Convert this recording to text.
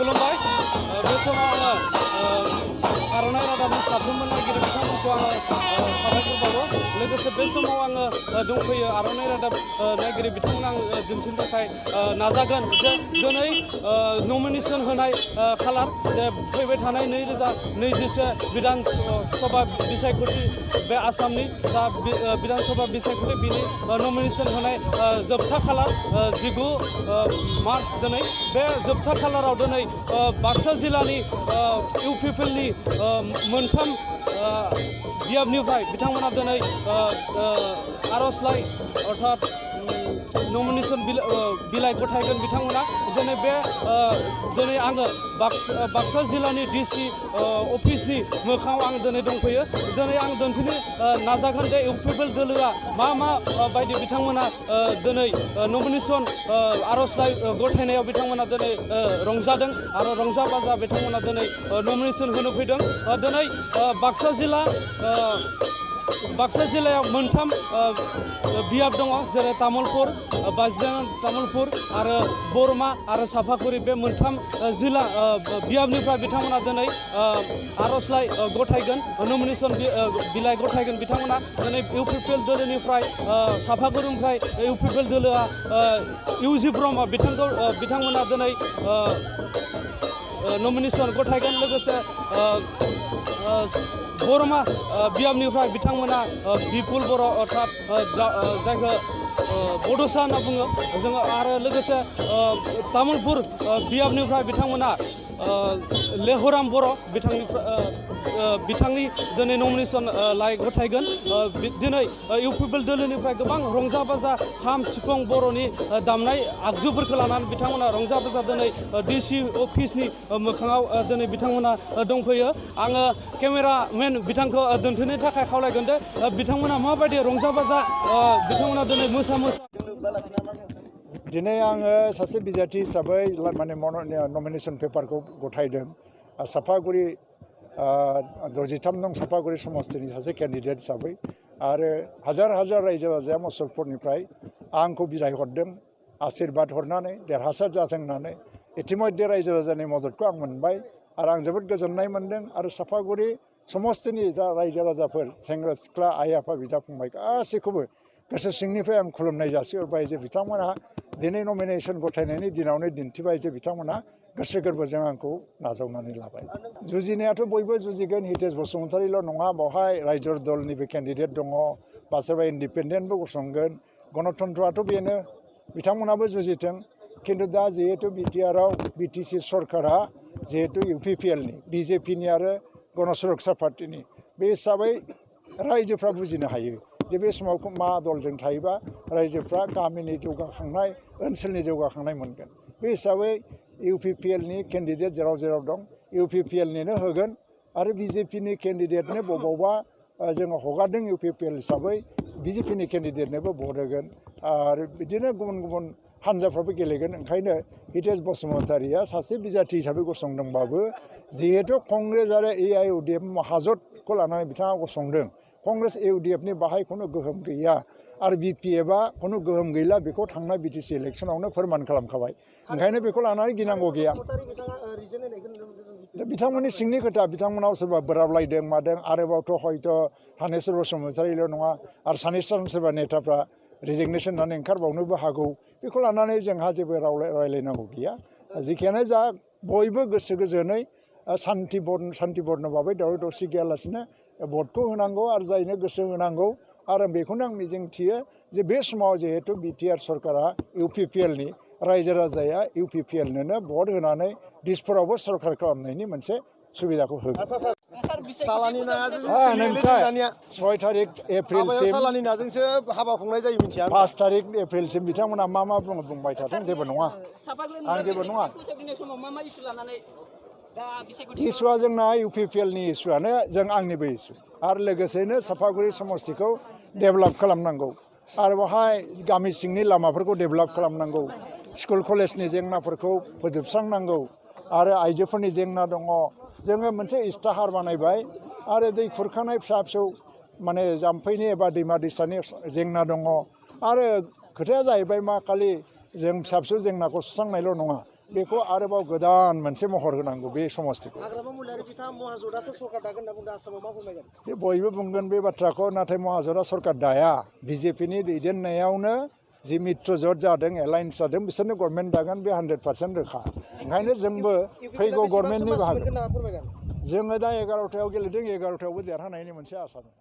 खुलुमबाय बे समाव आङो आर'नाइ रादाबनि साफ्रोमबो नायगिरि बिथांमोनखौ आङो साबायखर बावो लोगोसे बे समाव आङो दंफैयो आर'नाइ रादाब नायगिरि बिथांमोन आं दिन्थिनो थाखाय नाजागोन जे दिनै नमिनेसन होनाय खालार जे फैबाय थानाय 2021 बिधान सभा बिसायख'थि बे आसामनि जा बिधान सभा बिसायख'थि बिनि नमिनेसन होनाय जोबथा खालार 19 मार्च दिनै बे जोबथा खालाराव दिनै बाक्सा जिल्लानि इउपिपिएलनि मोनथाम बियाबनिफ्राय बिथांमोना दिनै आर'जलाइ अर्थात नमिनेसन बिलाइ गथायगोन बिथांमोना दिनै आङो बाक्सा जिल्लानि डिसि अफिसनि मोखाङाव आं दिनै दंफैयो दिनै आं दिन्थिनो नाजागोन जे इउपिपिएल दोलोआ मा बायदि बिथांमोना दिनै नमिनेसन आर'जलाइ गथायनायाव बिथांमोना दिनै रंजादों आरो रंजा बाजा बिथांमोना दिनै नमिनेसन होनो फैदों दिनै बाक्सा जिल्लायाव मोनथाम बियाब दङ जेरै तामुलपुर तामुलपुर आरो बरमा आरो साफागुरि बे मोनथाम जिल्ला बियाबनिफ्राय बिथांमोना दिनै आर'जलाइ गथायगोन नमिनेसन बिलाइ गथायगोन बिथांमोना दिनै इउपिपिएल दोलोनिफ्राय साफागुरिनिफ्राय इउपिपिएल दोलोआ इउजि ब्रह्म बिथांमोना दिनै नमिनेसन गथायगोन लोगोसे बरमा बियाबनिफ्राय बिथांमोना बिपुल बर' अर्थात जायखौ बड'सा होनना बुङो जोङो आरो लोगोसे तामुलपुर बियाबनिफ्राय बिथांमोना लेहराम बर' बिथांनि दिनै नमिनेसन लाइ गथायगोन दिनै इउपिपिएल दोलोनिफ्राय गोबां रंजा बाजा खाम सिफुं बर'नि दामनाय आगजुफोरखौ लानानै बिथांमोना रंजा बाजा दिनै डिसि अफिसनि मोखाङाव दिनै बिथांमोना दंफैयो आङो केमेरामेन बिथांखौ दोनथ'नो थाखाय खावलायगोन दे बिथांमोना माबायदि रंजा बाजा बिथांमोना दिनै मोसा दिनै आङो सासे बिजाथि हिसाबै माने नमिनेसन पेपारखौ गथायदों साफागुरि 63 नं साफागुरि समस्तिनि सासे केन्डिडेट हिसाबै आरो हाजार रायजो राजाया मुसलपुरनिफ्राय आंखौ बिदाय हरदों आशीर्बाद हरनानै देरहासार जाथों होननानै इतिमध्य रायजो राजानि मददखौ आं मोनबाय आरो आं जोबोद गोजोननाय मोन्दों आरो साफागुरि समस्तिनि जा रायजो राजाफोर सेंग्रा सिख्ला आइ आफा बिदा फंबाय गासैखौबो गोसो सिंनिफ्राय आं खुलुमनाय जासिहरबाय जे बिथांमोनहा दिनै नमिनेसन गथायनायनि दिनावनो दिन्थिबाय जे बिथांमोनहा गोसो गोरबोजों आंखौ नाजावनानै लाबाय जुजिनायाथ' बयबो जुजिगोन हितेश बसुमतारिल' नङा बेवहाय रायजो दलनिबो केन्डिडेट दङ बा सोरबा इन्डिपेन्डेन्टबो गसंगोन गणतन्त्रआथ' बेनो बिथांमोनाबो जुजिथों खिन्थु दा जिहेतु बिटिआरआव बिटिसि सरकारा जिहेतु इउपिपिएलनि बिजेपिनि आरो गणसुरक्षा पार्टिनि बे हिसाबै रायजोफ्रा बुजिनो हायो जे बे समाव मा दलजों थायोबा रायजोफ्रा गामिनि जौगाखांनाय ओनसोलनि जौगाखांनाय मोनगोन बे हिसाबै इउपिपिएलनि केन्डिडेट जेराव दं इउपिपिएलनिनो होगोन आरो बिजेपिनि केन्डिडेटनो बबावबा जोङो हगारदों इउपिपिएल हिसाबै बिजेपिनि केन्डिडेटनोबो भट होगोन आरो बिदिनो गुबुन हान्जाफ्राबो गेलेगोन ओंखायनो हितेश बसुमतारिया सासे बिजाथि हिसाबै गसंदोंबाबो जिहेतु कंग्रेस आरो एआइइउडिएफ महाजोतखौ लानानै बिथाङा गसंदों कंग्रेस इउडिएफनि बाहाय खुनु गोहोम गैया आरो बिपिएफआ खुनु गोहोम गैला बेखौ थांनाय बिटिसि इलेक्सनावनो फोरमान खालामखाबाय ओंखायनो बेखौ लानानै गिनांगौ गैया बिथांमोननि सिंनि खोथा बिथांमोनाव सोरबा बोराबलायदों मादों आरोबावथ' हयथ' थानेस्वर बसुमतारिल' नङा आरो सानैसो सोरबा नेताफ्रा रिजिगनेसन होनानै ओंखारबावनोबो हागौ बेखौ लानानै जोंहा जेबो रायलायनांगौ गैया जिखियानो जा बयबो गोसो गोजोनै सान्ति बर्न भाबै दावराव दावसि गैयालासिनो भटखौ होनांगौ आरो जायनो गोसो होनांगौ आरो बेखौनो आं मिजिंथियो जे बे समाव जिहेतु बिटिआर सरकारा इउपिपिएलनि रायजो राजाया इउपिपिएलनोनो भट होनानै दिसपुरावबो सरकार खालामनायनि मोनसे सुबिदाखौ होगोन 6 तारिख एप्रिलसिम 5 तारिख एप्रिलसिम बिथांमोना मा बुंबाय थादों जेबो नङा आं जेबो नङा इसुआ जोंना इउपिपिएलनि इसुआनो जों आंनिबो इसु आरो लोगोसेनो साफागुरि समस्तिखौ डेभेलप खालामनांगौ आरो बेवहाय गामि सिंनि लामाफोरखौ डेभेलप खालामनांगौ स्कुल कलेजनि जेंनाफोरखौ फोजोबस्रांनांगौ आरो आइजोफोरनि जेंना दङ जोङो मोनसे इस्ताहार बानायबाय आरो दै खुरखानाय फिसा माने जाम्फैनि एबा दैमा दैसानि जेंना दङ आरो खोथाया जाहैबाय मा खालि जों फिसा जेंनाखौ सुस्रांनायल' नङा बेखौ आरोबाव गोदान मोनसे महर होनांगौ बे समस्तिखौ हाग्रामा महिलारि बिथाङा महाजोतासो सरकार दागोन होनना बुंदों आसामाव मा फोरमायगोन बे बयबो बुंगोन बे बाथ्राखौ नाथाय महाजोता सरकार दाया बिजेपिनि दैदेननायावनो जि मित्रजोत जादों एलायन्स जादों बिसोरनो गभर्नमेन्ट दागोन बे 100% रोखा ओंखायनो जोंबो फैगौ गभर्नमेन्टनि बाहागो जोङो दा 11थायाव गेलेदों 11थायावबो देरहानायनि मोनसे आसा दं